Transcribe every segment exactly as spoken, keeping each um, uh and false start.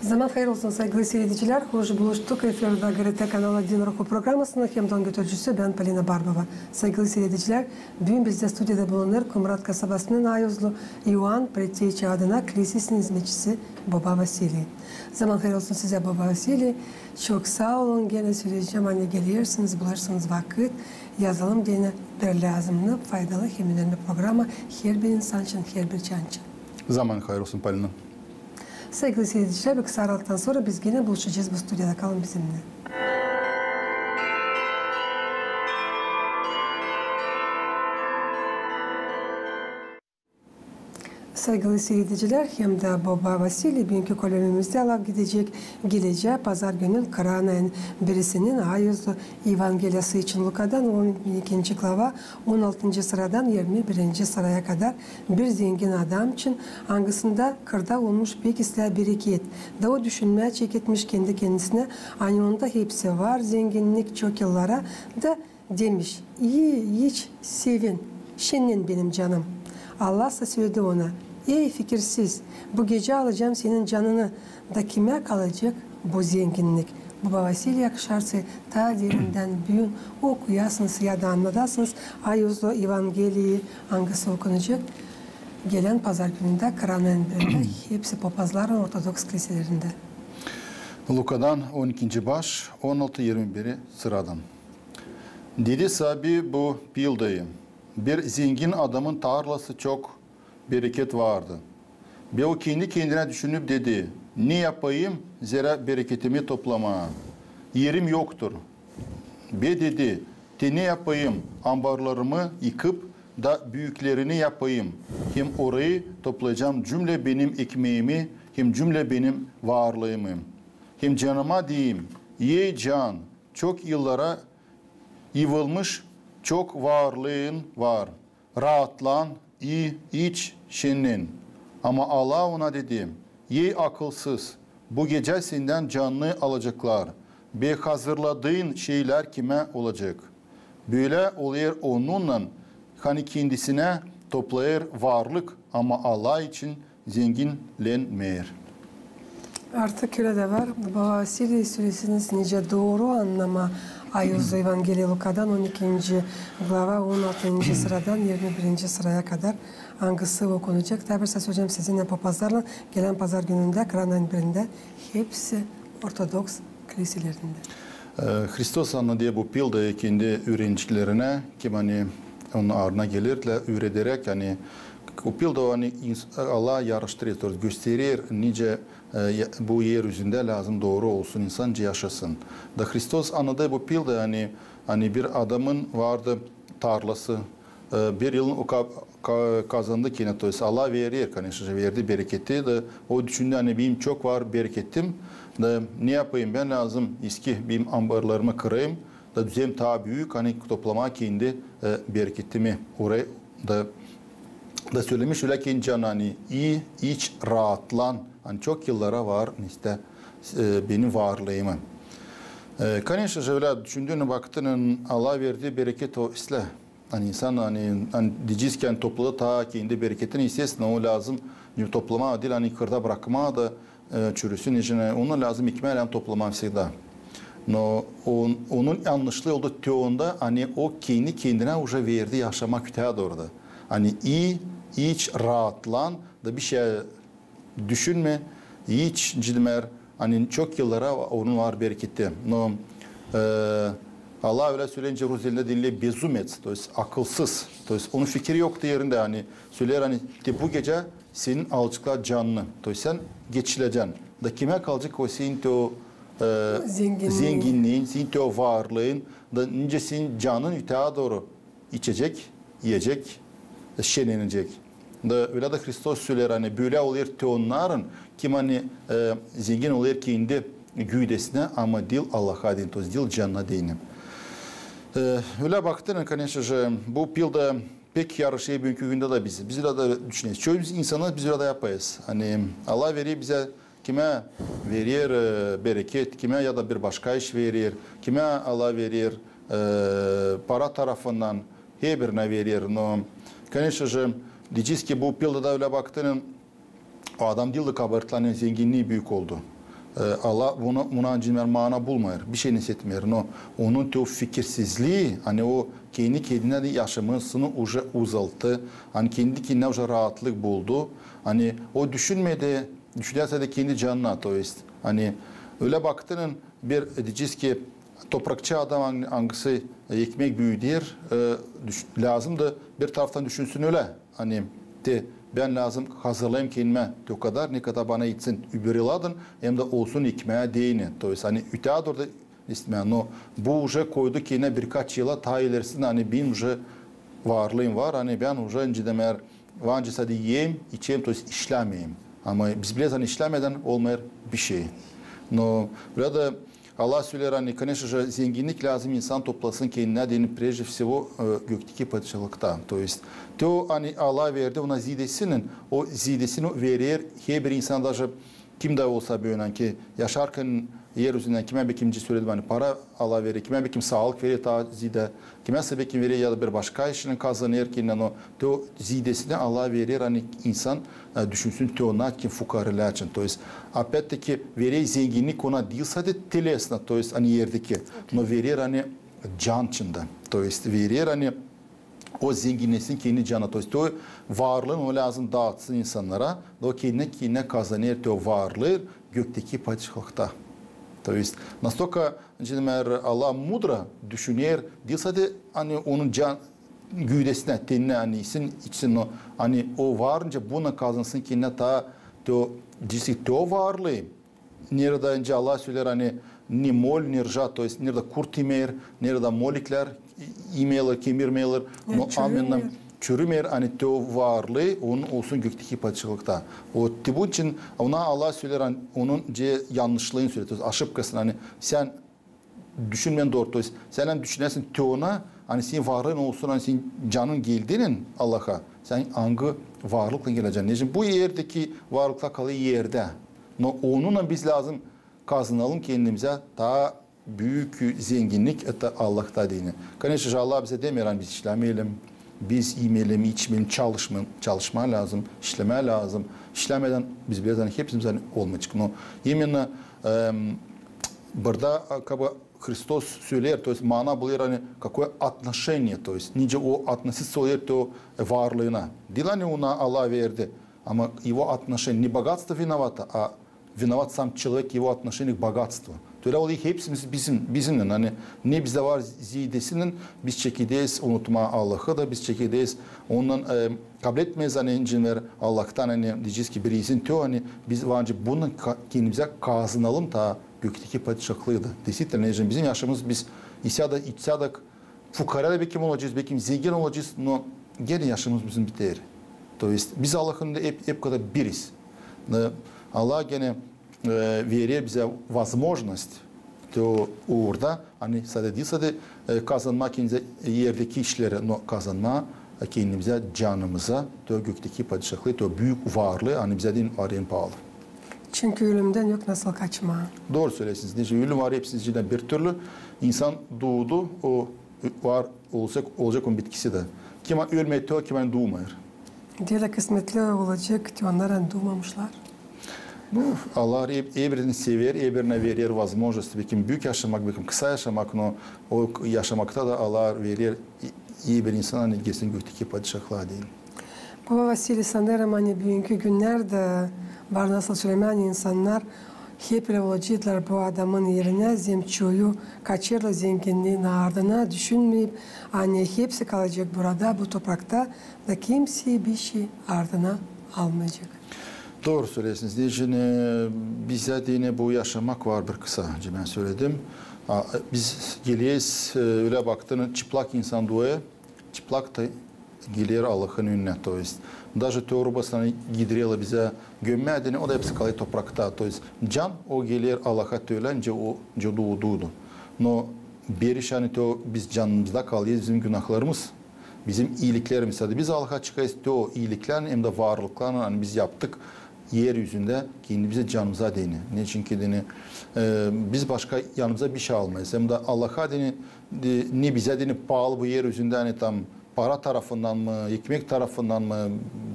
Zaman hayır olsun, saygılı siiredicilär. Hoş buluştuk. Efirdä GRT kanala Din ruhu programasının hem dä onun götürücüsü bän, Polina Barbova. Saygılı siiredicilär, büün bizdä studiyada bulunêr Kumrat kasabasının ayuzlu İoan Preteçi adına klisesinin izmetçisi boba Vasiliy. Zaman hayır olsun sizä, boba Vasiliy. Çok saa olun, genä söleyecäm, ani gelersiniz, bulêrsınız vakıt, yazalım deyni bir lääzımnı, faydalı hem önemli programa herbir insan için, herbir can için. Zaman hayır olsun, Polina. Saygılı siiredicilär, bir kısa aralıktan sora biz genä buluşacez bu studiyada. Kalın bizimnän. Saygılı siiredicilär, hem dä boba Vasiliy, büünkü bölümümüzdä laf gidecek gelecää pazar günün, kıraanayın birisinin ayuzlu evangeliyası için. Lukadan on ikinci glava, on altıncı sıradan irmi birinci sıraya kadar. Bir zengin adam için, angısında kırda olmuş pek islää bereket. Da o düşünmää çeketmiş kendi-kendisinä, ani onda hepsi var, zenginnik çok yıllara, da demiş: "İi, iç, sevin, şennän, benim canım." Allah sa söledi ona: "Ey, fikirsiz, bu gecä alacam senin canını, da kimä kalacek bu zenginnik?" Boba Vasiliy, yakışarsa, taa derindän büün okuyasınız ya da annadasınız ayuzlu evangeliyayı, angısı okunacek gelän pazar günündä kıraanayın birindä hepsi popazların ortodoks kliselerindä. Lukadan on ikinci baş, on altı, irmi biri sıradan. Dedi saabi bu pildayı: Bir zengin adamın tarlası çok bereket vardı. Be o kendi-kendinä düşünüp dedi: "Ne yapayım, zerä bereketimi toplamaa erim yoktur." Be dedi: "Te ne yapayım, ambarlarımı yıkıp da büülerini yapayım, hem orayı toplayacam cümle benim ekmeemi, hem cümle benim varlıımı. Hem canıma deyim: Ey can, çok yıllara yıvılmış çok varlıın var. Raatlan, i, iç, şennän." Ama Allah ona dedi: "Ey akılsız, bu gecä sendän canını alaceklar. Be hazırladıın şeylär kimä olacek?" Bölä olêr onunnan, hani kendisinä toplayêr varlık, ama Allah için zenginlenmeer. Artık ölä dä var. Boba Vasiliy, söleseniz, nicä dooru annamaa ayuzlu evangeliyayı Lukadan on ikinci glava, on altıncı sıradan irmi birinci sıraya kadar, angısı okunacek. Taa bir saa söleyecäm sizinnän, popazlarlan gelän pazar günündä kıraanayın birindä hepsi ortodoks kliselerindä. E, Hristos annadı bu pildayı kendi üürenicilerinä, kim ani onun ardına gelirdilär, üürederäk, ani o pilda, ani ins-, Allah yarıştırêr, то есть gösterer, nicä, e, ya-, bu er üzündä lääzım dooru olsun, insan nicä yaşasın. Da Hristos annadı bu pildayı, ani, ani bir adamın vardı tarlası, e, bir yılın o ka-, ka-, kazandı kenä, то есть Allah verer, конечно же, verdi bereketi, da o düşündü, ani benim çok var bereketim, da ne yapayım bän, lääzım eski benim ambarlarımı kırayım, da düzeyim taa büük, ani toplamaa kendi, e, bereketimi orayı da, da sölemiş ölä kendi canına, ani i, iç, raatlan, ani çok yıllara var, işte, e, benim varlıımı. E, конечно же, ölä düşündüünü vakıtın Allah verdi bereket o islää. Ani insan, ani, ani deyecez ki, ani topladı taa kendi bereketini, естественно, o lääzım toplamaa diil, ani kırda brakmaa da, e, çürüsün içinä, onu lääzım ekmää hem toplamaa всегда. Но on-, onun yannışlıı oldu te onda, ani o kendi-kendinä уже verdi yaşamaa, te dooru da. Ani i, iç, raatlan, da bişey düşünmä, iç, cidmär, ani çok yıllara onun var bereketi. Но, e, Allah ölä söleer, nicä rus dilindä deniler безумец, то есть akılsız. То есть onun fikiri yoktu erindä, ani söleer, ani te bu gecä senin alaceklar canını, то есть sän geçilecän. Da kimä kalacek o senin te o, e, zenginniin, senin te o varlıın, da nicä senin canın te dooru içecek, iyecek, şennenecek. Da ölä dä Hristos söleer, ani bölä olêr te onnarın, kim ani, e, zengin olêr kendi güüdesinä, ama diil Allaha deyni, то есть diil canına deyni. E, ölä baktın, конечно же, bu pilda pek yarışêr büünkü gündä dä biz. Biz ölä dä düşüneriz. Çoyumuz insanız, biz ölä dä yapêrız. Ani Allah verer bizä, kimä verer, e, bereket, kimä ya da bir başka iş verer, kimä Allah verer, e, para tarafından, herbirinä verer. Но, конечно же, deyecez ki, bu pilda da ölä baktın, o adam diil da kabartlanêr, zenginniin büük oldu. E, Allah buna, buna, cimär, mana bulmêêr, bişey nesetmeer. No, onun te o fikirsizlii, ani o kendi kendinä dä yaşamasını uje uzalttı, ani kendi kendinä uje raatlık buldu. Ani o düşünmedi, düşünärsä dä kendi canına, то есть, ani ölä baktıın, bir, deyecez ki, toprakçı adam, ang-, angısı ekmek büüder, e, düş-, lääzım da bir taraftan düşünsün ölä. Ani te bän lääzım hazırlayım kendimä te o kadar, ne kadar bana etsin, übüri ladın, hem dä olsun ekmeä deyni. То есть, ani ötää dooru da istemää. No bu uje koydu kendinä birkaç yıla taa ilerisindä, ani benim uje varlıım var, ani bän uje, nicä demeer, var nicä sade iyeyim, içeyim, то есть işlämeyim. Ama biz bilerz, ani işlämedän olmêêr bişey. No burada Allah söleer, ani, конечно же, zenginnik lääzım insan toplasın kendinä deyni, прежде всего, e, gökteki padişahlıkta. То есть te o, ani Allah verdi ona ziidesinin, o ziidesini verer herbir insana, даже kim dä olsa, bölä ki yaşarkan er üzündän, kimä bekim, nicä söledim, ani para Allah verer, kimä bekim saalık verer taa ziidä, kimäsä bekim verer ya da bir başka işini kazanêr ki, no te o ziidesini Allah verer, ani insan, e, düşünsün te ona, kim fukaaralär için. То есть, опять-таки, verer zenginnik ona diil sade телесно, то есть, ani erdeki, no verer, ani can içindä. То есть, verer, ani o zenginnesin kendi canına. То есть, o varlıını o lääzım daatsın insannara, da o kendinä, kendinä kazanêr te o varlıı gökteki padişahlıkta. То есть, настолько, nicä demeer, Allah mudro düşüner, diil sade, ani onun can, güüdesinä, teninä, ani isin, içsin o, ani o var nicä bununnan kazansın kendinä taa te o, deyecez ki, te o varlıı, neredä, nicä Allah söleer, ani ni molj, ni rža, то есть neredä kurt imeer, neredä molj iklär, i-, imeerlär, kemirmeerlär, no amenna çürümeer, ani te o varlıı onun olsun gökteki padişahlıkta. O te bunun için ona Allah söleer, ani onun nicä yannışlıını söleer, то есть ошибкаsını, ani sän düşünmeer dooru, то есть sän hem düşünäsin te ona, ani senin varlıın olsun, ani senin canın geldiynän Allaha, sän angı varlıklan geleceksin. Neçin bu erdeki varlıklar kalêr erdä. No onunnan biz lääzım kazanalım kendimizä taa büük zenginnik, это Allahta deyni. Конечно же, Allah bizä demeer, ani biz işlämeyelim, biz imeyelim, içmeyelim, çalışma-, çalışmaa lääzım, işlemää lääzım. İşlämedän biz bilerz, ani hepsimiz, ani olmayacek. Но именно, эм, burada, как бы, Hristos söleer, то есть mana bulêr, ani какое отношение, то есть nicä o относиться olêr te o, e, varlıına. Diil, ani ona Allah verdi, ama его отношение, не богатство виновато, а виноват сам человек, его отношение к богатству. Te ölä olêr hepsimiz bizim, bizimnän, ani ne bizdä var ziidesinin, biz çekederiz unutmaa Allahı da, biz çekederiz ondan, e, kabletmeeriz, ani, nicä demeer, Allahtan, ani deyecez ki, bir izin te o, ani biz var nicä bununnan ka-, kendimizä kazanalım taa gökteki padişahlıı da. Действительно, nicä bizim yaşamamız, biz isä dä, içsä dä, fukaara da bekim olacez, bekim zengin olacez, no genä yaşamamız bizim biter. То есть biz Allahın önündä hep, hep kadar biriz. E, Allah genä, e, verer bizä возможность te o uurda, ani sade diil sade, e, kazanmaa kendimizä erdeki işleri, no kazanmaa, e, kendimizä, canımıza te o gökteki padişahlıı, te o büük varlıı, ani bizä deyni var en paalı. Çünkü ölümdän yok nasıl kaçmaa. Dooru söleersiniz. Nicä ölüm var hepsimizdän bir türlü. İnsan duudu, o var, olacek, olacek onun bitkisi dä. Kim ölmeer, te o, kim duumêêr. Diil dä kısmetli olacek, te onnar duumamışlar. Ну, Allah hep, herbirni sever, herbirinä verer возможность, bekim büük yaşamak, bekim kısa yaşamak, no o k-, yaşamakta da Allah verer e-, herbir insana, ani gelsin gökteki padişahlıa deyni. Baba Vasiliy, sanêrım, ani büünkü günnerdä var nasıl sölemää, ani insannar hep ölä olaceklar bu adamın erinä, zem çoyu kaçêrlar zenginniin ardına, düşünmeyip, ani hepsi kalacek burada, bu toprakta, da kimsey bişey ardına almayacek. Dooru söleersiniz. Nicä, e, bizä deyni bu yaşamak var bir kısa, nicä bän söledim. A, biz geleriz, e, ölä baktıın, çıplak insan duêr, çıplak ta geler Allahın önünä, то есть. Даже te o rubasını giydärlär bizä gömmää deyni, o da hepsi kalêr toprakta, то есть. Can o geler Allaha te ölä, nicä o, nicä duudu. No beriş, ani te o biz canımızda kalêr bizim günahlarımız, bizim iiliklerimiz. Sade biz Allaha çıkêrız te o iiliklän hem dä varlıklan, ani biz yaptık er üzündä kendimizä, canımıza deyni. Neçin ki deyni, e, biz başka yanımıza bişey almêêrız. Hem dä Allaha deyni, de, ne bizä deyni paalı bu er üzündä, ani tam para tarafından mı, ekmek tarafından mı,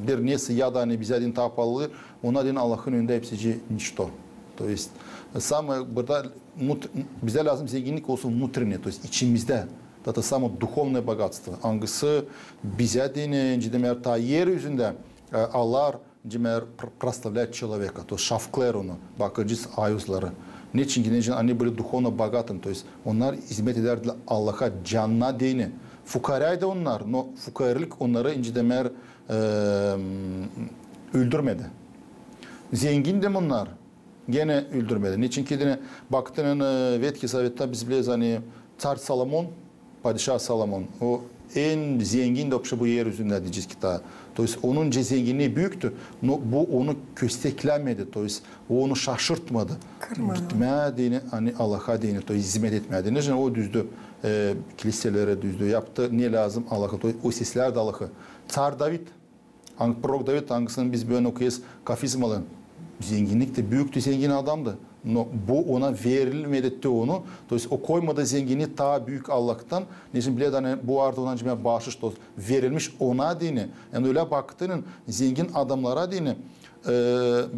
bir nesä ya da, ani bizä deyni taa paalı, ona deyni Allahın önündä hepsicii ничто. То есть самое burada внут- bizdä lääzım zenginnik olsun внутреннее, то есть içimizdä. Это самое духовное богатство, angısı bizä deyni, nicä demäk, taa er üzündä e, alar, nicä demäk, пр- прославляет человека, то есть şavklêêr onu, bakacez ayuzları. Neçinki, neçin ani были духовно богатыны, то есть onnar izmet edärdilär Allaha canına deyni. Fukaraydı onnar, no fukarelik onnarı, nicä demäk, e, öldürmedi. Zengindi onnar, genä öldürmedi. Neçinki deyni, baktın, e, Ветхий Заветtä biz bileriz, ani car Salomon, padişah Salomon, o en zengindi вообще bu er üzündä deyecez ki taa. То есть onun zenginnii büüktü, no bu onu kösteklämedi, то есть o onu şaşırtmadı. Kırmadı. Gitmää deyni, ani Allaha deyni, то есть izmet etmää deyni. Neçin o düzdü, e, kiliseleri düzdü, yaptı ne lääzım Allaha, то есть o seslärdi Allahı. Car David, ang- prorok David, angısını biz büün okuyêrız, kafizmalı. Zenginnik tä, büüktü zengin adamdı. No bu ona verilmedi te onu. То есть o koymadı zenginni taa büük Allahtan. Neçin bilä dä, ani bu vardı ona, nicä demäk, bahşış, то есть verilmiş ona deyni. Yani ölä baktın zengin adamnara deyni, e,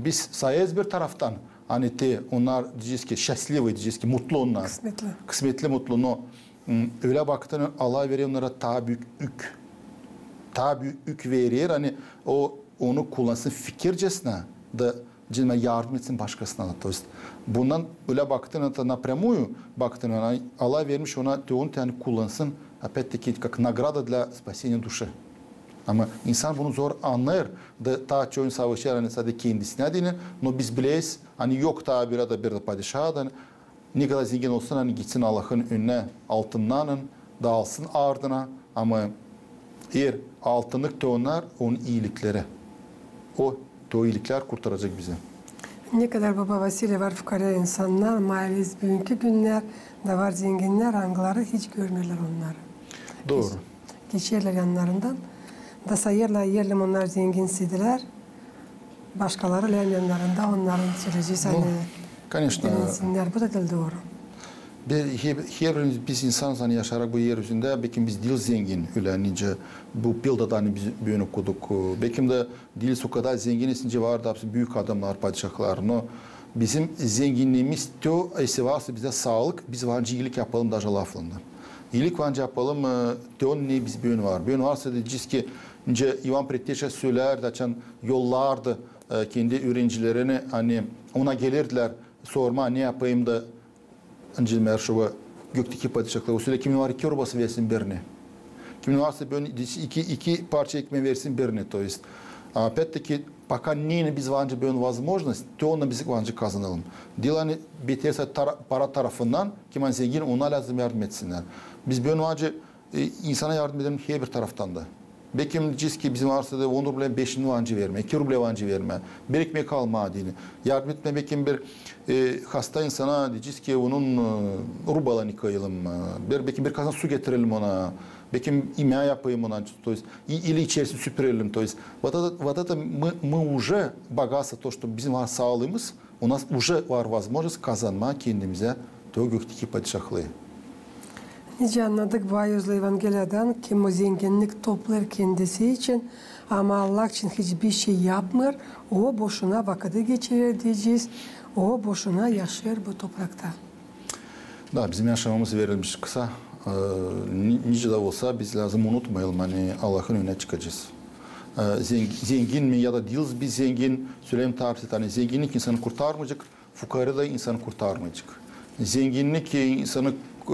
biz sayêrız bir taraftan, ani te onnar deyecez ki счастливый, deyecez ki mutlu onnar. Kısmetli. Kısmetli, mutlu, no m, ölä baktın, Allah verer onnara taa büük ük. Taa büük ük verer, ani o onu kullansın fikircesinä da, nicä demäk, yardım etsin başkasına da. То есть bundan ölä baktın, это напрямую baktın, ani Allah vermiş ona te onu, te ani kullansın, опять-таки, как награда для спасения души. Ama insan bunu zor annêêr da taa çoyu savaşêr, ani sade kendisinä deyni, no biz bileriz, ani yok taa bir da bir da padişah da, ani ne kadar zengin olsun, ani gitsin Allahın önünä altınnan da alsın ardına, ama er altınlık te onnar, onun iilikleri. O, te o iiliklär kurtaracek bizi. Ne kadar, baba Vasiliy, var fukarä insannar, maalesef büünkü günnär, da var zenginnär, angıları hiç görmeerlär onnarı. Dooru. Geç- geçerlär yannarından. Da sayêrlar, eerlem onnar zengin iseydilär, başkaları lääzım yannarında onnarın sölecez, ani, конечно, dilensinnär. Bu da diil dooru. Biz, he- herbirimiz biz insanız, ani yaşayarak bu er üzündä, bekim biz diil zengin, ölä nicä bu pilda da, ani biz büün okuduk. Bekim dä diiliz o kadar zengin, nicä vardı hepsi büük adamnar, padişahlar. No bizim zenginniimiz te o, esi varsa bizdä saalık, biz var nicä iilik yapalım, daje laflan da. İilik var nicä yapalım, e, te o, ne biz büün var. Büün varsa deyecez ki, nicä İvan Predteşä sölärdi, açan yollardı, e, kendi üürencilerini, ani ona gelirdilär sormaa, ne yapayım da, nicä demäk, şuva gökteki padişahlıa. O sölär, kimin var iki rubası, versin birini. Kimin varsa büün iki, iki parça ekmeä, versin birini. То есть, опять-таки, пока ne biz var nicä büün возможность, te onu biz var nicä kazanalım. Diil ani beter sade tara- para tarafından, kim ani zengin, ona lääzım yardım etsinnär. Biz büün var nicä e, insana yardım edelim herbir taraftan da. Bekim deyecez ki bizim varsa da on rublä beşini var nicä vermää, iki rublä var nicä vermää. Bir ekmek almaa deyni. Yardım etmää bekim bir, e, hasta insana, deyecez ki onun, e, rubalarını koyalım. E, bir, bekim bir kazan su getirelim ona. Bekim imää yapayım ona. То есть, i- ili içerisini süpürelim. То есть, вот это, вот это мы, мы уже богатство, то, что bizim var saalıımız, у нас уже var возможность kazanmaa kendimizä te o gökteki padişahlıı. Nicä annadık bu ayuzlu Evangeliyadan, kim o zenginnik toplêêr kendisi için, ama Allah için hiçbir şey yapmêêr, o boşuna vakıdı geçirer deyecez, o boşuna yaşêêr bu toprakta. Da, bizim yaşamamız verilmiş kısa. E, ni- nicä dä olsa, biz lääzım unutmayalım, ani Allahın önünä çıkacez. E, zeng- zengin mi ya da diiliz biz zengin, söleerim tarzı, ani zenginnik insanı kurtarmayacek, fukarelik da insanı kurtarmayacek. Zenginnik insanı, e,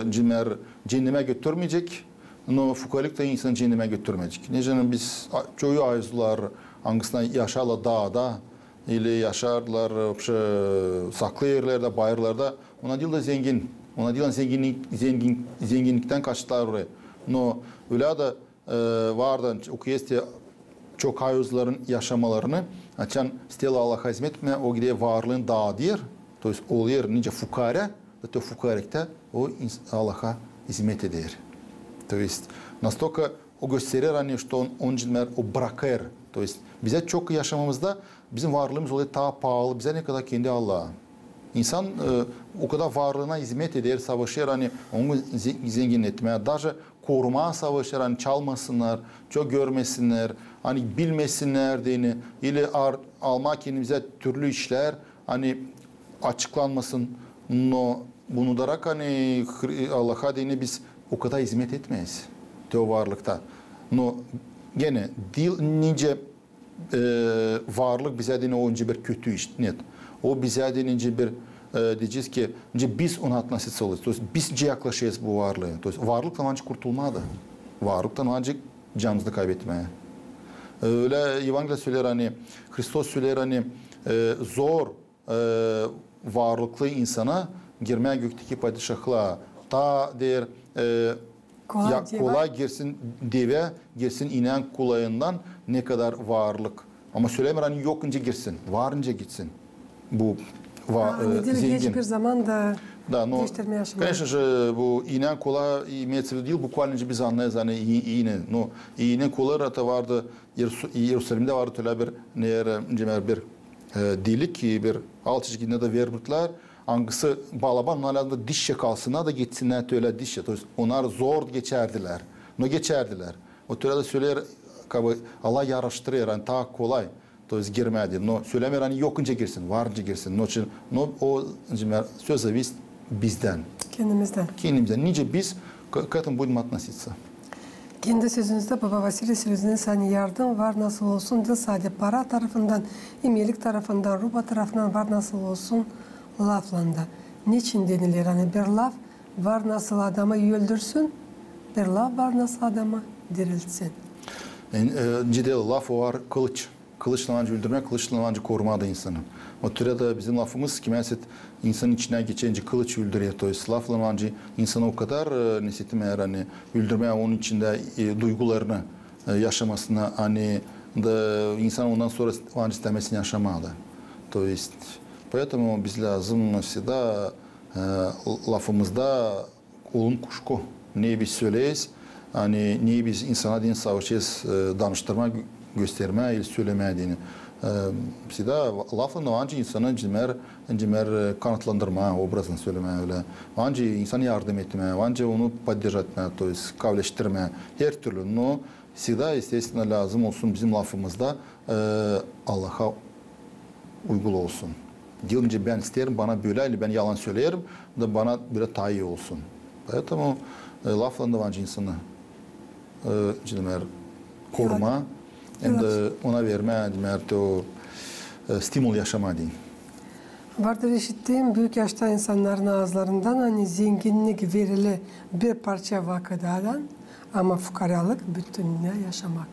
cemer- ceennemä götürmeyecek, no fukarelik da insanı ceennemä götürmeyecek. Nicä biz, a- çoyu ayuzlular, angısına yaşêêrlar daada, ili yaşêêrlar вообще saklı erlerdä, bayırlarda. Ona diil dä zengin, ona diil ani zenginnik, zengin- zenginniktän kaçtılar oraya. No ölä dä, e, vardı, okuyêrız te çok ayuzluların yaşamalarını, açan isteerlär Allaha izmet etmää, o gider varlıını daadêr, то есть olêr nicä fukare, da te o fukareliktä o ins- Allaha izmet eder. То есть настолько o gösterer, ani, что он, он cemer o brakêr. То есть bizä çok yaşamamızda bizim varlıımız olêr taa paalı bizä, ne kadar kendi Allaha. İnsan, e, o kadar varlıına izmet eder, savaşêr, ani onu ze- zengin etmää, daje korumaa savaşêr, ani çalmasınnar, çok görmesinnär, ani bilmesinnär deyni, ili ar- almaa kendimizä türlü işlär, ani açıklanmasın, no bunu darak, ani Hri-, Allaha deyni biz o kadar izmet etmeeriz te o varlıkta. No genä diil nicä e, varlık bizä deyni o nicä bir kötü iş. Нет. O bizä deyni nicä bir, e, deyecez ki, nicä biz ona относиться olêrız. То есть biz nicä yaklaşêrız bu varlıı. То есть varlıktan ancak kurtulmaa da. Varlıktan ancak canımızı kaybetmää. E, ölä Evangeliya söleer, ani Hristos söleer, ani, e, zor e, varlıklı insana girmää gökteki padişahlıa. Taa deer, e, Kolay ya, devä. Kolay girsin devä, girsin inän kolayından, ne kadar varlık. Ama sölämeer, ani yok nicä girsin, var nicä gitsin. Bu va-, Ha, e, ani diil zengin. Geç bir zaman da Да, но, değiştirmää yaşamaa. Конечно же, bu inän kola имеется в виду diil, буквально же biz annêêrız, ani i-, iinä. No, iinän kola da vardı, İeru-, İerusalimdä vardı ölä bir, neer, nicä bir, e, delik, e, bir alçacık, ne da vermutlar, angısı balaban, onnar lääzım da dişçä kalsınnar da geçsinnär te ölä dişçä. То есть onnar zor geçärdilär. No geçärdilär. O ölä dä söleer, как бы, Allah yaraştırêr, ani taa kolay. То есть girmää deyni. No sölämeer, ani yok nicä girsin, var nicä girsin. No için, no o, nicä söz зависит bizdän. Kendimizdän. Kendimizdän. Nicä biz к, к этому будем относиться. Kendi sözünüzdä, baba Vasiliy, sölediniz, ani yardım var nasıl olsun, diil sade para tarafından, imelik tarafından, ruba tarafından, var nasıl olsun laflan da. Neçin deniler, ani bir laf var nasıl adamı öldürsün, bir laf var nasıl adamı diriltsin? E, e, nicä deer, laf o var kılıç. Kılıçlan ancak öldürmää, kılıçlan ancak korumaa da insanı. O türä dä bizim lafımız, kimä sä insanın içinä geçer, nicä kılıç öldürer. То есть laflan ancak insanı o kadar, e, nesetmeer, ani öldürmää onun içindä, e, duygularını, e, yaşamasını, ani da insan ondan sora ancak istämesin yaşamaa da. То есть, поэтому biz lääzım всегда, e, lafımızda olun kuşku. Ne biz söleeriz, ani ne biz insana deyni savaşêrız, e, danıştırmaa, gö-, göstermää, ili sölemää deyni. E, всегда laflan da ancak insanı, nicä deer, nicä deer, e, kanatlandırmaa, obrazını sölemää ölä. Ancak insana yardım etmää, ancak onu поддержать etmää, то есть kaavileştirmää, her türlü. Но всегда, естественно, lääzım olsun bizim lafımızda, e, Allaha uygulu olsun. Diil nicä bän isteerim, bana bölä, ili bän yalan söleerim, da bana bölä taa ii olsun. Поэтому, e, laflan da ancak insanı, e, nicä deer, korumaa, hem dä ona vermää, nicä deer, te o, e, stimul yaşamaa deyni. Vardır işittiim büük yaşta insannarın aazlarından, ani zenginnik veriler bir parça vakıdadan, ama fukaarlık bütün dünnä yaşamak.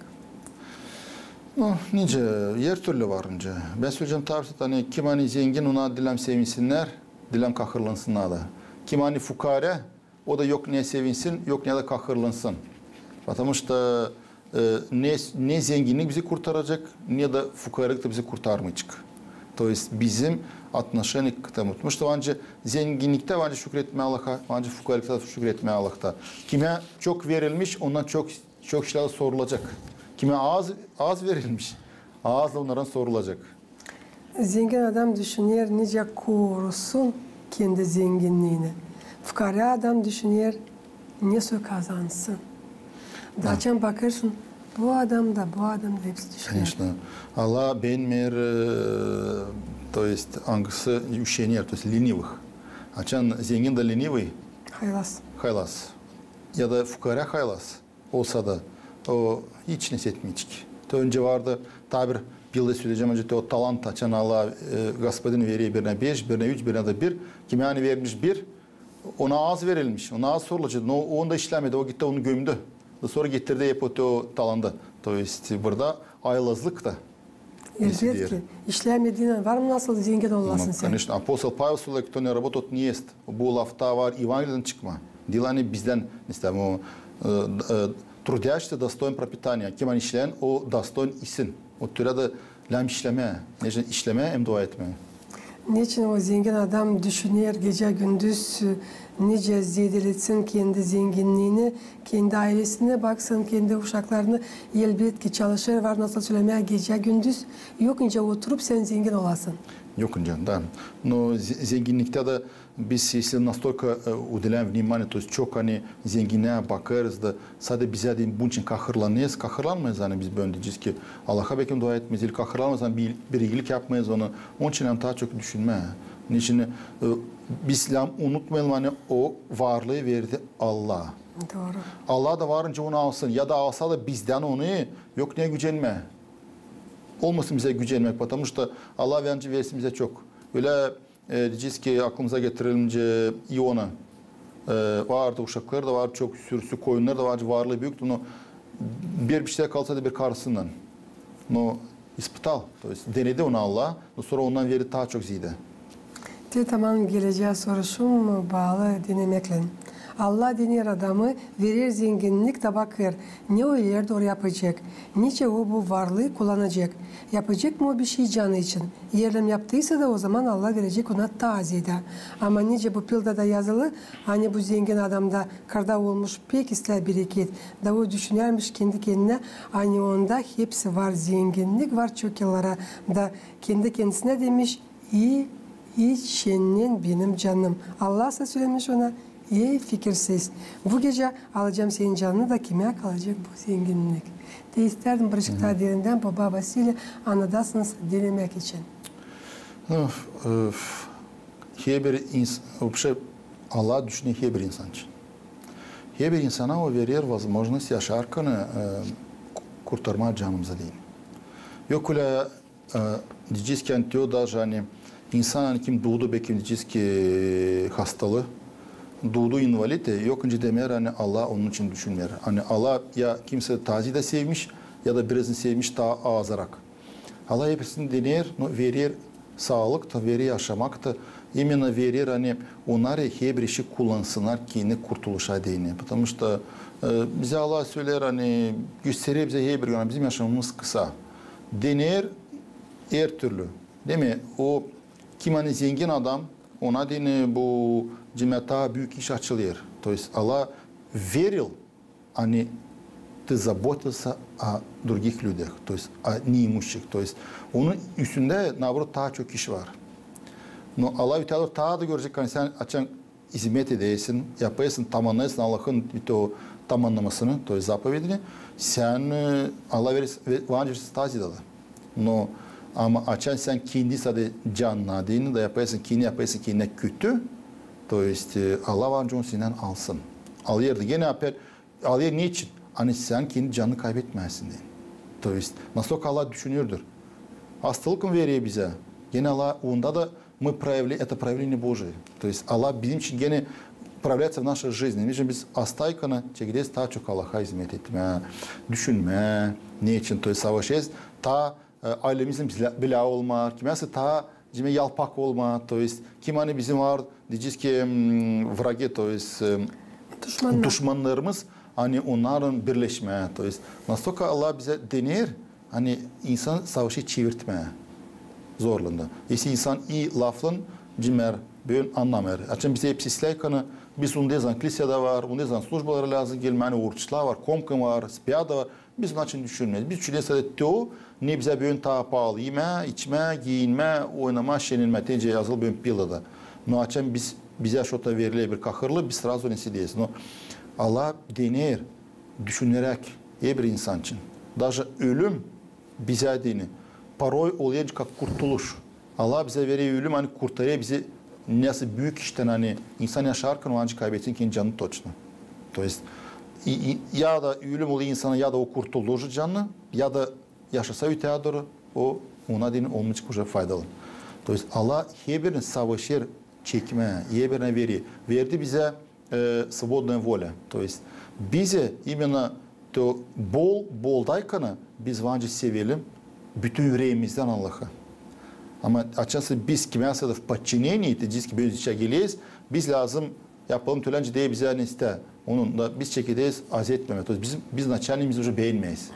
No, nicä, her türlü var nicä. Bän söleyecäm tabii, ani kim ani zengin, ona diil sevinsinnär, diil kahırlansınnar da. Kim ani fukaarä, o da yok neyä sevinsin, yok neyä dä kahırlansın. Потому что, e, ne, ne zenginnik bizi kurtaracek, ne dä fukaarlık da bizi kurtarmayacek. То есть bizim отношение к этому. Потому что ancak zenginniktä ancak şükretmää Allaha, ancak fukaarlıkta şükretmää Allahta. Kimä çok verilmiş, ondan çok, çok işlär sorulacek. Kimä az, az verilmiş, az da onnardan sorulacek. Zengin adam düşüner, nicä korusun kendi zenginniini. Fukaarä adam düşüner, nesoy kazansın. Da açan bakêrsın, bu adam da, bu adam da hepsi düşüner. Конечно. Allah beenmeer, e, то есть, angısı üşener, то есть, ленивых. Açan zengin da ленивый. Haylaz. Haylaz. Ya da fukaarä haylaz olsa da, o hiç nesetmeyecek. Te öncä vardı, taa bir yılda söleyecäm, öncä te o talant, açan Allah, e, Gospodin verer birinä beş, birinä üç, birinä dä bir. Kimä ani vermiş bir, ona az verilmiş, ona az sorulacek. No, o onda işlämedi, o gitti, onu gömdü. Da sora getirdi hep o, te o talandı. То есть burada haylazlık da Elbetki. İşlämediynän var mı nasıl zengin olasın sän? Конечно. Апостол Павел söleer, кто не работает, тот не ест. Bu lafta var, Evangeliyeden çıkma. Diil ani bizdän, mesela, bu, e, e, трудящийся достоин пропитания. Kim ani işleer, o достоин isin. O türä dä lääzım işlemää. Neçin işlemää hem dua etmää. Neçin o zengin adam düşüner gecä-gündüz, e, nicä zeedeletsin kendi zenginniini, kendi aylesini baksın, kendi uşaklarını, elbetki, çalışêr, var nasıl sölemää, gecä-gündüz. Yok nicä oturup sän zengin olasın. Yok nicä, da. No, ze-, zenginniktä dä, Biz, если настолько, e, уделяем внимание, то есть çok, ani zenginnää bakêrız da sade bizä deyni bunun için kahırlanêrız, kahırlanmêêrız, ani biz bölä deyecez ki, Allaha bekim dua etmeeriz, ili kahırlanmêêrız, ani bir, bir iigilik yapmêêrız ona. Onun için hem taa çok düşünmää. Neçin, e, biz lääzım unutmayalım, ani o varlıı verdi Allah. Dooru. Allah da varınca onu alsın. Ya da alsa da bizdän onu, yok neyä gücenmää. Olmasın bizä gücenmäk, потому что Allah verecek, versin bizä çok. Ölä, e, deyecez ki, aklımıza getirelim ki İona, e, vardı uşakları da vardı, çok sürüsü koyunları da vardı, varlıı büüktü, но bir, bir şey kalsaydı bir karısından. Но испытал, то есть denedi onu Allah, но sora ondan verdi taa çok ziyadä. Te tamam gelecää soruşum baalı denemeklän. Allah dener adamı, verer zenginnik da bakêr, ne o ileri dooru yapacek, nicä o bu varlıı kullanacek. Yapacek mı o bir şey canı için? Eer lääzım yaptıysa da, ozaman Allah verecek ona taa ziyadä. Ama nicä bu Bibiyada da yazılı, ani bu zengin adam da, kada olmuş pek islää bereket, da o düşünärmiş kendi-kendinä, ani onda hepsi var, zenginnik var çok yıllara, da kendi-kendisinä demiş: "İi iç sendän, benim canım." Allah sa sölemiş ona: "Ey fikirsiz, bu gecä alacam senin canını da kimä kalacek bu zenginnik?" Te istärdim birazcık taa derindän, baba Vasiliy, annadasınız denemäk için. Ну, э, herbir ins-, вообще, Allah düşüner herbir insan için. Herbir insana o verer возможность yaşarkan, e, ku-, kurtarmaa canımızı deyni. Yok ölä, e, deyecez ki, ani te o даже, ani insan, ani kim duudu, bekim deyecez ki, hastalı, duudu invalid, e, yok nicä demeer, ani Allah onun için düşünmeer. Ani Allah ya kimseyi taa ziyadä sevmiş, ya da birisini sevmiş taa azarak. Allah hepsini dener, но verer saalık ta, verer yaşamak ta, именно verer, ani onnarı herbir işi kullansınnar kendi kurtuluşa deyni. Потому что, e, bizä Allah söleer, ani gösterer bizä herbir gün, ani bizim yaşamamız kısa. Dener her türlü. Demek, o kim ani zengin adam, ona deyni bu cimä taa büük iş açılêr. То есть Allah верил, ani ты заботился о других людях, то есть о неимущих. То есть onun üstündä, наоборот, taa çok iş var. Но Allah ötää dooru taa da görecek, ani sän açan izmet edersin, yapêrsın, tamannêrsın Allahın bütün o tamannamasını, то есть заповедini, sän, e, Allah verer, ve-, var nicä taa ziyadä. Но, ama açan sän kendi sade canına deyni da yapêrsın, kendi yapêrsın kendinä kötü, то есть, e, Allah var nicä onu sendän alsın. Alêr da genä apet alêr neçin? Ani sän kendi canını kaybetmeesin deyni. То есть, настолько Allah düşünürdür. Hastalık mı verer bizä? Genä Allah, onda da мы проявля-, это проявление Божие. То есть, Allah bizim için genä проявляется в нашей жизни. Neçin biz hastaykana çekederiz taa çok Allaha izmet etmää, düşünmää, neçin? То есть, savaşêrız taa, e, ailemizin bilä, bilä olmaa, kimäsä taa cimä yalpak olmaa, то есть, kim ani bizim var, deyecez ki, m, враги, то есть, e, duşmannarımız, ani onnarın birleşmää, то есть, настолько Allah bizä dener, ani insan savaşı çevirtmää zorluunda. Если insan ii laflan, cimär, bölä annamêêr. Açan bizä hepsi islää, ani biz undezan klisedä var, undezan službalara lääzım gelmää, ani oruçlar var, komkan var, spiyada var, biz onun için düşünmeeriz. Biz düşüneriz sade te o, ne bizä bölä taa paalı imää, içmää, giinmää, oynamaa, şenelmää, te nicä yazılı bölä Bibliada. No açan biz, bizä şoy-ta veriler bir kahırlı, biz сразу ne isteeriz. No Allah dener, düşüneräk herbir insan için. Даже ölüm bizä deyni порой olêr как kurtuluş. Allah bizä verer ölüm, ani kurtarêr bizi neysä büük iştän, ani insan yaşarkan o ancak kaybetsin kendi canını точно. То есть, i, i, ya da ölüm olêr insana, ya da o kurtulêr canını, ya da yaşasa ötää dooru, o, ona deyni olmayacek уже faydalı. То есть, Allah herbirinin savaşêr çekmää, herbirinä verer. Verdi bizä e, свободная воля. То есть bizä именно то bol, boldaykanı biz var nicä sevelim bütün üreemizdän Allahı. Ama açan sä biz kimäsä dä в подчинении, te deyecez ki, biz içä geleriz, biz lääzım yapalım tölä nicä deyni bizä istää. Onu da biz çekederiz, az etmemää. То есть biz, biz начальникimizi уже beenmeeriz.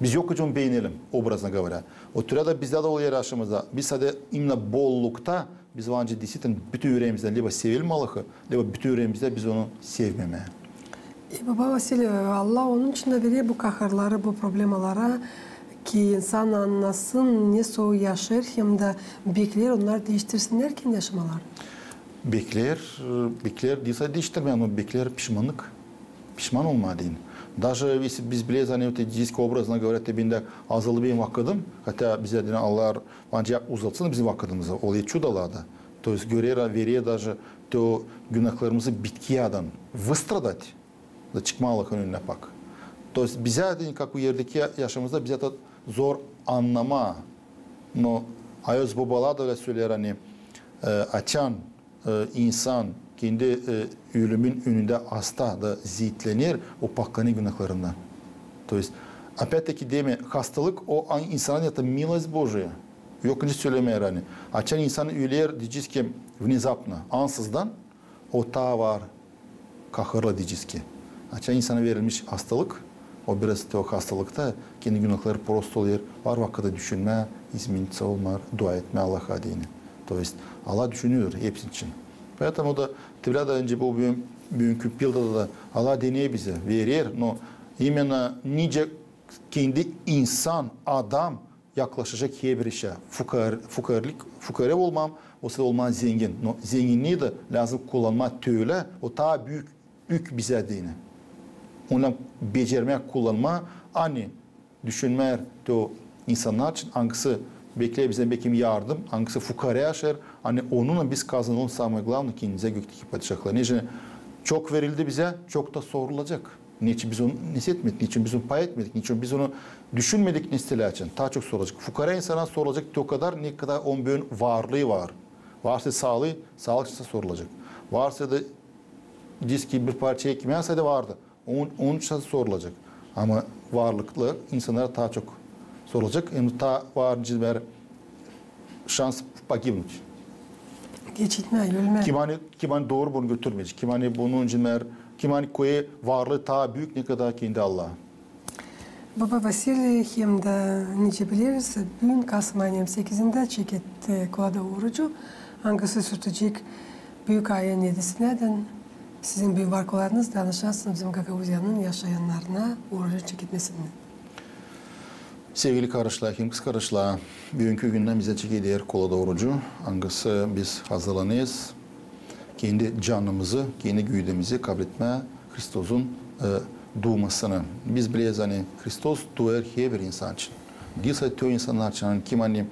Biz yok nicä onu beenelim, образно говоря. O türä dä bizdä dä olêr yaşamamızda. Biz sade именно bollukta biz var nicä действительно bütün üreemizdän либо sevelim Allahı, либо bütün üreemizdän biz onu sevmemää. E, baba Vasiliy, Allah onun için dä verer bu kahırları, bu problemaları, ki insan annasın, ne soy yaşêêr, hem dä bekleer, onnar diiştirsinnär kendi yaşamalarını. Bekleer, e, bekleer, diil sade diiştirmää, ama bekleer pişmannık. Pişman olmaa deyni. Даже если biz bileriz, ani öteki obrazına görä te bendä azaldı benim vakıdım, хотя bizä deyni Allah ancak uzatsın bizim vakıdımızı, olêr çudalar da. То есть görer, verer даже te o günahlarımızı bitki yadan, выстрадать, da çıkmaa Allahın önünä pak. То есть bizä deyni, как o erdeki ya-, yaşamamızda bizä taa zor annamaa. Но ayaz bobalar da ölä söleer, ani, e, açan e, insan kendi, e, ölümün önündä hasta da ziitlener, o paklanêr günahlarından. То есть, опять-таки, deer mi, hastalık o an-, insanın это милость Божия. Yok nicä sölemää, ani açan insan öler, deyecez ki, внезапно, ansızdan, o taa var kahırlı, deyecez ki. Açan insana verilmiş hastalık, o biraz te o hastalıkta kendi günahları prosto olêr, var vakıdı düşünmää, izmenitsa olmaa, dua etmää Allaha deyni. То есть, Allah düşünür hepsi için. Поэтому da, te bilä da öncä bu büün-, büünkü pilda da Allah deneer bizä, verer, но именно nicä kendi insan, adam yaklaşacek herbir işä. Fukar-, fukarlik, fukare olmaa, o sırada olmaa zengin. Но zenginnii dä lääzım kullanmaa tölä, o taa büük ük bizä deyni. Onu becermää, kullanmaa, ani düşünmää te o insannar için, angısı bekleer bizä bekim yardım, angısı fukare yaşêêr, ani onunnan biz kazanalım самое главное kendimizä gökteki padişahlıı. Neçin çok verildi bizä, çok da sorulacek. Neçin biz onu nesetmedik, neçin biz onu pay etmedik, neçin biz onu düşünmedik nesä için. Taa çok sorulacek. Fukare insana sorulacek te o kadar, ne kadar onun büün varlıı var. Varsa saalıı, saalık için sorulacek. Varsa da deyecez ki bir parça ekmeä sade vardı. Onun, onun için sorulacek. Ama varlıklı insannara taa çok sorulacek. Hem taa var, nicä deer, şans погибнуть. Geçitmää, ölmää. Kim ani, kim ani dooru bunu götürmeyecek. Kim ani bunun için, kim ani koyêr varlıı taa büük, ne kadar kendi Allahı. Baba Vasiliy, hem dä nicä bileriz, büün kasım ayın yirmi sekizindä çeketti Kolada orucu, angısı sürtecek büük ayın edisinädän. Sizin büün var kolayınız danışasınız bizim Gagauziyanın yaşayannarına orucun çeketmesini. Sevgili kardaşlar, hem kız kardaşlar, büünkü gündän bizä çekeder Kolada orucu, angısı biz hazırlanêrız kendi canımızı, kendi güvdemizi kabletmää Hristosun, e, duumasını. Biz bileriz, ani Hristos duer herbir insan için. Diil sade te o insannar için, ani kim ani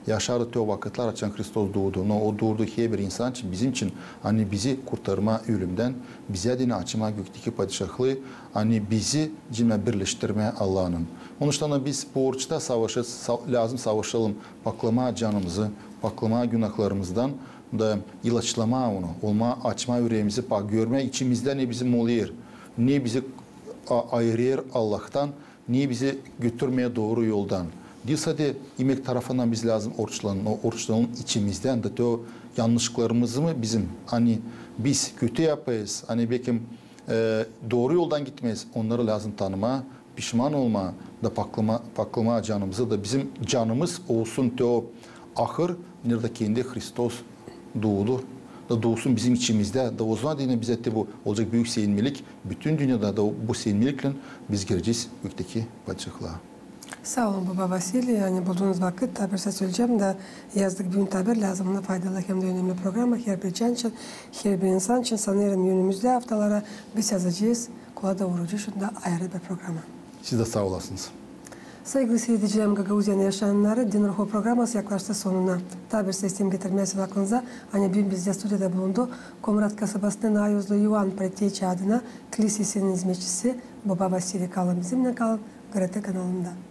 yaşardı te o vakıtlar, açan Hristos duudu. No o duudu herbir insan için, bizim için, ani bizi kurtarmaa ölümdän, bizä deyni açmaa gökteki padişahlıı, ani bizi, deyni, birleştirmää Allahnın. Onuştan da biz bu oruçta savaşa-, sa-, lääzım savaşalım, paklamaa canımızı, paklamaa günahlarımızdan da ilaçlamaa onu, olmaa, açmaa üreemizi, pa-, görmää içimizdä ne bizim olêr, ne bizi a-, ayırêr Allahtan, ne bizi götürmeer dooru yoldan. Diil sade imek tarafından biz lääzım oruçlanalım, o oruçlanalım içimizdän dä, te o yannışlıklarımızı mı bizim, ani biz kötü yapêrız, ani bekim, e, dooru yoldan gitmeeriz, onnarı lääzım tanımaa, pişman olmaa da paklamaa, paklamaa canımızı da bizim canımız olsun te o ahır, neredä kendi Hristos duudu. Da duusun bizim içimizdä. Da ozaman deyni bizä te bu olacek büük sevinmelik. Bütün dünnedä da bu sevinmeliklän biz girecez gökteki padişahlıa. Saa olun, baba Vasiliy, ani buldunuz vakıt. Taa bir sä söleyecäm da, yazdık büün taa bir lääzımnı faydalı hem dä önemli programa herbir can için, herbir insan için. Sanêrım, önümüzdä aftalara biz yazacez Kolada orucu için dä ayırı bir programa. Siz dä saa olasınız. Saygılı siiredicilerim, Gagauziyanın yaşayannarı, Din ruhu programası yaklaştı sonuna. Taa bir sä isteerim getirmää sizin aklınıza, ani büün bizdä studiyada bulundu Komrat kasabasından Ayuzlu Yuan Preteçi adına kilisesinin izmetçisi baba Vasiliy. Kalın bizimnän, kalın GRT kanalında.